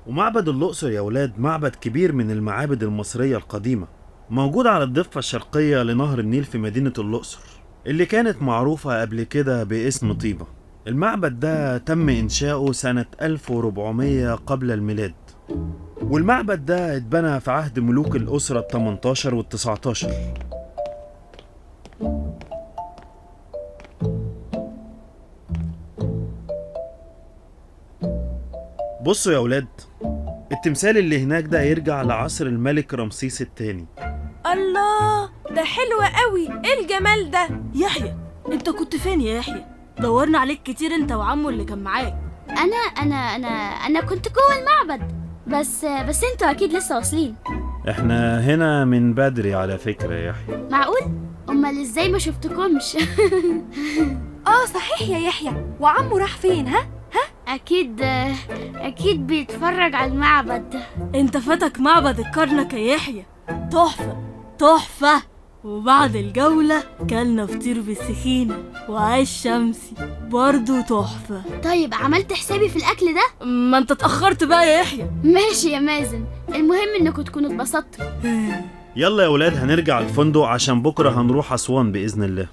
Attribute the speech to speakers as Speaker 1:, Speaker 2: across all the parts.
Speaker 1: ومعبد الأقصر يا ولاد معبد كبير من المعابد المصرية القديمة، موجود على الضفة الشرقية لنهر النيل في مدينة الأقصر اللي كانت معروفة قبل كده باسم طيبة. المعبد ده تم إنشاؤه سنة 1400 قبل الميلاد، والمعبد ده اتبنى في عهد ملوك الأسرة 18 وال19. بصوا يا ولاد، التمثال اللي هناك ده يرجع لعصر الملك رمسيس الثاني.
Speaker 2: الله، ده حلو قوي، ايه الجمال ده؟
Speaker 3: يحيى، انت كنت فين يا يحيى؟ دورنا عليك كتير انت وعمو اللي كان معاك.
Speaker 4: انا انا انا انا كنت جوه المعبد، بس انتوا اكيد لسه واصلين.
Speaker 1: احنا هنا من بدري على فكرة يا يحيى.
Speaker 4: معقول؟ امال ازاي ما شفتكمش؟
Speaker 2: اه صحيح يا يحيى، وعمو راح فين؟ ها؟
Speaker 4: اكيد بيتفرج على المعبد.
Speaker 3: انت فاتك معبد الكرنك يا يحيى، تحفة تحفة. وبعد الجولة كلنا فطير بالسخينة وعيش شمسي برضو تحفة.
Speaker 4: طيب عملت حسابي في الأكل ده؟
Speaker 3: ما انت اتأخرت بقى يا يحيى.
Speaker 4: ماشي يا مازن، المهم انكم تكونوا اتبسطتوا.
Speaker 1: يلا يا ولاد هنرجع الفندق عشان بكرة هنروح أسوان بإذن الله.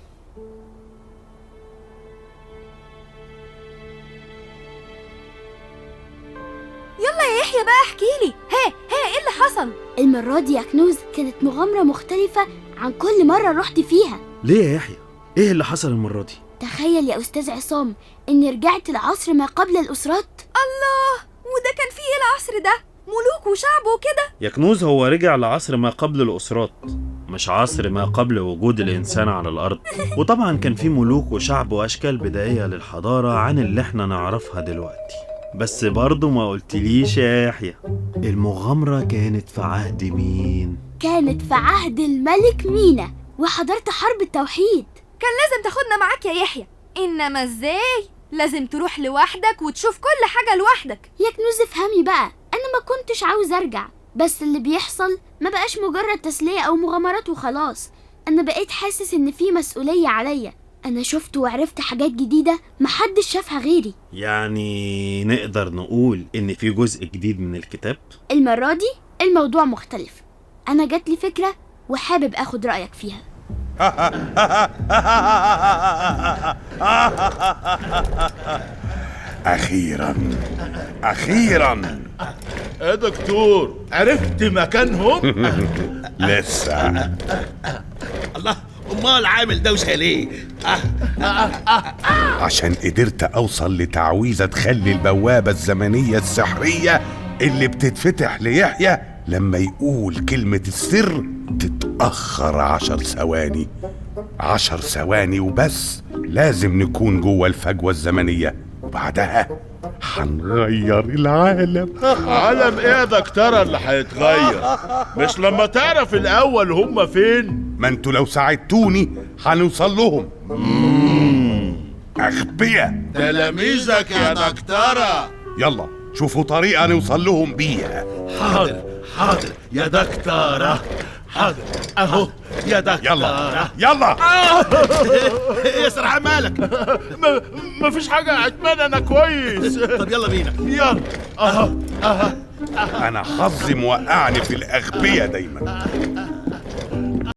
Speaker 2: يلا يا يحيى بقى احكيلي، ها ايه اللي حصل؟
Speaker 4: المرة دي يا كنوز كانت مغامرة مختلفة عن كل مرة رحت فيها.
Speaker 1: ليه يا يحيى؟ ايه اللي حصل المرة دي؟
Speaker 4: تخيل يا أستاذ عصام إني رجعت العصر ما قبل الأسرات.
Speaker 2: الله، وده كان فيه ايه العصر ده؟ ملوك وشعب وكده؟
Speaker 1: يا كنوز هو رجع لعصر ما قبل الأسرات، مش عصر ما قبل وجود الإنسان على الأرض. وطبعا كان في ملوك وشعب وأشكال بدائية للحضارة عن اللي احنا نعرفها دلوقتي. بس برضو ما قلتليش يا يحيى، المغامرة كانت في عهد مين؟
Speaker 4: كانت في عهد الملك مينا، وحضرت حرب التوحيد.
Speaker 2: كان لازم تاخدنا معاك يا يحيى، إنما إزاي؟ لازم تروح لوحدك وتشوف كل حاجة لوحدك.
Speaker 4: يا كنوز افهمي بقى، أنا ما كنتش عاوز أرجع، بس اللي بيحصل ما بقاش مجرد تسلية أو مغامرات وخلاص. أنا بقيت حاسس إن في مسؤولية عليا. أنا شفت وعرفت حاجات جديدة محدش شافها غيري.
Speaker 1: يعني نقدر نقول إن في جزء جديد من الكتاب؟
Speaker 4: المرة دي الموضوع مختلف. أنا جات لي فكرة وحابب أخد رأيك فيها.
Speaker 5: أخيراً أخيراً
Speaker 6: يا دكتور، عرفت مكانهم؟
Speaker 5: لسه.
Speaker 7: الله، امال عامل دوشه ليه؟
Speaker 5: عشان قدرت اوصل لتعويذه تخلي البوابة الزمنية السحريه اللي بتتفتح ليحيى لما يقول كلمة السر تتاخر 10 ثواني. 10 ثواني وبس، لازم نكون جوه الفجوة الزمنية، وبعدها هنغير العالم.
Speaker 6: عالم ايه يا دكتورة اللي هيتغير؟ مش لما تعرف الاول هما فين؟
Speaker 5: ما انتوا لو ساعدتوني هنوصل لهم. اغبياء
Speaker 6: تلاميذك يا دكتورة.
Speaker 5: يلا شوفوا طريقة نوصل لهم بيها.
Speaker 7: حاضر حاضر يا دكتورة، حاضر اهو يا دكتورة.
Speaker 5: يلا يلا.
Speaker 7: يا سرحان مالك؟
Speaker 6: مفيش حاجة يا عثمان، انا كويس.
Speaker 7: طب يلا بينا.
Speaker 6: يلا. اهو اهو.
Speaker 5: انا حظي موقعني في الاغبياء دايما.